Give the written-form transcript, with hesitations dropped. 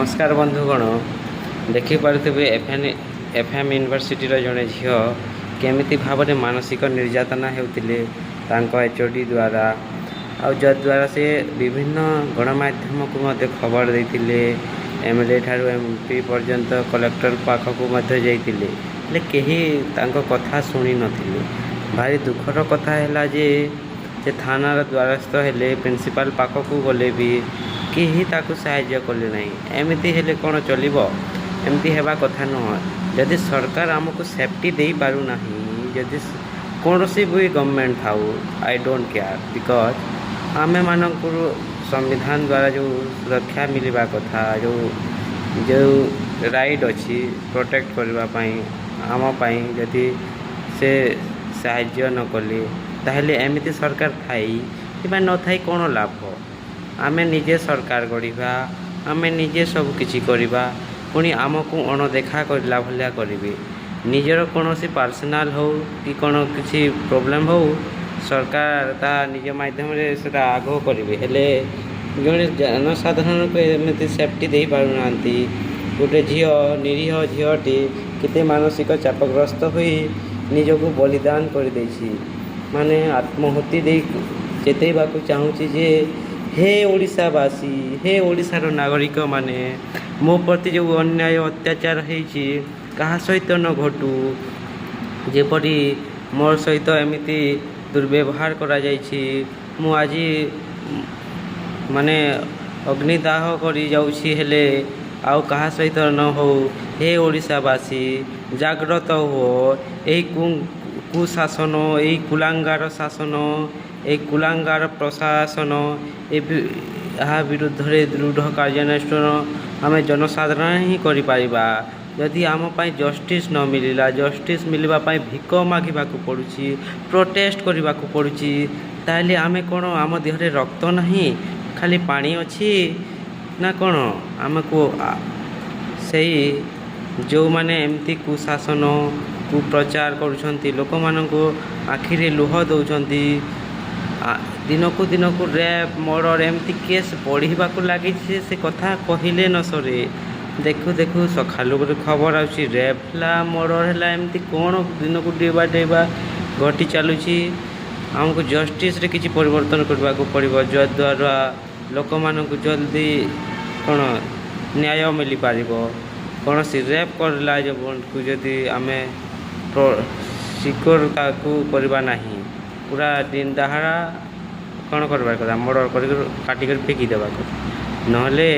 ନମସ୍କାର ବନ୍ଧୁଗଣ, ଦେଖିପାରୁଥିବେ ଏଫ୍ ଏମ୍ ୟୁନିଭର୍ସିଟିର ଜଣେ ଝିଅ କେମିତି ଭାବରେ ମାନସିକ ନିର୍ଯାତନା ହେଉଥିଲେ ତାଙ୍କ ଏଚ୍ ଓ ଡି ଦ୍ୱାରା। ଆଉ ଯଦ୍ୱାରା ସେ ବିଭିନ୍ନ ଗଣମାଧ୍ୟମକୁ ମଧ୍ୟ ଖବର ଦେଇଥିଲେ, ଏମ୍ ଏଲ୍ ଏ ଠାରୁ ଏମ୍ ପି ପର୍ଯ୍ୟନ୍ତ, କଲେକ୍ଟର ପାଖକୁ ମଧ୍ୟ ଯାଇଥିଲେ, ହେଲେ କେହି ତାଙ୍କ କଥା ଶୁଣି ନଥିଲେ। ଭାରି ଦୁଃଖର କଥା ହେଲା ଯେ ସେ ଥାନାର ଦ୍ୱାରସ୍ଥ ହେଲେ, ପ୍ରିନ୍ସିପାଲ୍ ପାଖକୁ ଗଲେ ବି କେହି ତାକୁ ସାହାଯ୍ୟ କଲେ ନାହିଁ। ଏମିତି ହେଲେ କ'ଣ ଚଳିବ? ଏମିତି ହେବା କଥା ନୁହଁ। ଯଦି ସରକାର ଆମକୁ ସେଫ୍ଟି ଦେଇପାରୁନାହିଁ, ଯଦି କୌଣସି ବି ଗଭର୍ଣ୍ଣମେଣ୍ଟ ଥାଉ, I don't care, because ଆମେମାନଙ୍କର ସମ୍ବିଧାନ ଦ୍ୱାରା ଯେଉଁ ସୁରକ୍ଷା ମିଳିବା କଥା, ଯେଉଁ ଯେଉଁ ରାଇଟ୍ ଅଛି ପ୍ରୋଟେକ୍ଟ କରିବା ପାଇଁ, ଆମ ପାଇଁ ଯଦି ସେ ସାହାଯ୍ୟ ନ କଲେ, ତାହେଲେ ଏମିତି ସରକାର ଥାଇ କିମ୍ବା ନଥାଇ କ'ଣ ଲାଭ? ଆମେ ନିଜେ ସରକାର ଗଢ଼ିବା, ଆମେ ନିଜେ ସବୁ କିଛି କରିବା, ପୁଣି ଆମକୁ ଅଣଦେଖା କରିଲା ଭଳିଆ କରିବେ। ନିଜର କୌଣସି ପର୍ସନାଲ୍ ହେଉ କି କ'ଣ କିଛି ପ୍ରୋବ୍ଲେମ୍ ହେଉ, ସରକାର ତା ନିଜ ମାଧ୍ୟମରେ ସେଟା ଆଗ କରିବେ। ହେଲେ ଜଣେ ଜନସାଧାରଣଙ୍କୁ ଏମିତି ସେଫ୍ଟି ଦେଇପାରୁନାହାନ୍ତି। ଗୋଟେ ଝିଅ, ନିରୀହ ଝିଅଟି କେତେ ମାନସିକ ଚାପଗ୍ରସ୍ତ ହୋଇ ନିଜକୁ ବଳିଦାନ କରିଦେଇଛି, ମାନେ ଆତ୍ମାହୁତି ଦେଇ ଚେତେଇବାକୁ ଚାହୁଁଛି ଯେ ହେ ଓଡ଼ିଶାବାସୀ, ହେ ଓଡ଼ିଶାର ନାଗରିକମାନେ, ମୋ ପ୍ରତି ଯେଉଁ ଅନ୍ୟାୟ ଅତ୍ୟାଚାର ହେଇଛି କାହା ସହିତ ନ ଘଟୁ। ଯେପରି ମୋ ସହିତ ଏମିତି ଦୁର୍ବ୍ୟବହାର କରାଯାଇଛି, ମୁଁ ଆଜି ମାନେ ଅଗ୍ନିଦାହ କରି ଯାଉଛି, ହେଲେ ଆଉ କାହା ସହିତ ନ ହଉ। ହେ ଓଡ଼ିଶାବାସୀ, ଜାଗ୍ରତ ହୁଅ। ଏହି କୁଶାସନ, ଏଇ କୁଲାଙ୍ଗାର ଶାସନ, ଏଇ କୁଲାଙ୍ଗାର ପ୍ରଶାସନ, ଏହା ବିରୁଦ୍ଧରେ ଦୃଢ଼ କାର୍ଯ୍ୟାନୁଷ୍ଠାନ ଆମେ ଜନସାଧାରଣ ହିଁ କରିପାରିବା। ଯଦି ଆମ ପାଇଁ ଜଷ୍ଟିସ୍ ନ ମିଳିଲା, ଜଷ୍ଟିସ୍ ମିଳିବା ପାଇଁ ଭିକ ମାଗିବାକୁ ପଡ଼ୁଛି, ପ୍ରୋଟେଷ୍ଟ କରିବାକୁ ପଡ଼ୁଛି, ତାହେଲେ ଆମେ କ'ଣ, ଆମ ଦେହରେ ରକ୍ତ ନାହିଁ, ଖାଲି ପାଣି ଅଛି ନା କ'ଣ? ଆମକୁ ସେଇ ଯେଉଁମାନେ ଏମିତି କୁଶାସନ, କୁପ୍ରଚାର କରୁଛନ୍ତି, ଲୋକମାନଙ୍କୁ ଆଖିରେ ଲୁହ ଦେଉଛନ୍ତି, ଦିନକୁ ଦିନକୁ ରେପ୍, ମର୍ଡ଼ର ଏମିତି କେସ୍ ବଢ଼ିବାକୁ ଲାଗିଛି, ସେ କଥା କହିଲେ ନ ସରେ। ଦେଖୁ ଦେଖୁ ସକାଳୁ ଗୋଟେ ଖବର ଆସୁଛି, ରେପ୍ ହେଲା, ମର୍ଡ଼ର ହେଲା, ଏମିତି କ'ଣ ଦିନକୁ ଡେ ବାଇ ଡେ ବା ଘଟି ଚାଲୁଛି। ଆମକୁ ଜଷ୍ଟିସ୍ରେ କିଛି ପରିବର୍ତ୍ତନ କରିବାକୁ ପଡ଼ିବ, ଯଦ୍ୱାରା ଲୋକମାନଙ୍କୁ ଜଲ୍ଦି କ'ଣ ନ୍ୟାୟ ମିଳିପାରିବ। କୌଣସି ରେପ୍ କରିଲା କୁ ଯଦି ଆମେ ସିକ୍ୟୋର ତାକୁ କରିବା ନାହିଁ, ପୁରା ଦିନ ଦହାଡ଼ା କ'ଣ କରିବା କଥା, ମର୍ଡ଼ର କରିକି କାଟିକରି ଫିଙ୍କି ଦେବା କଥା, ନହେଲେ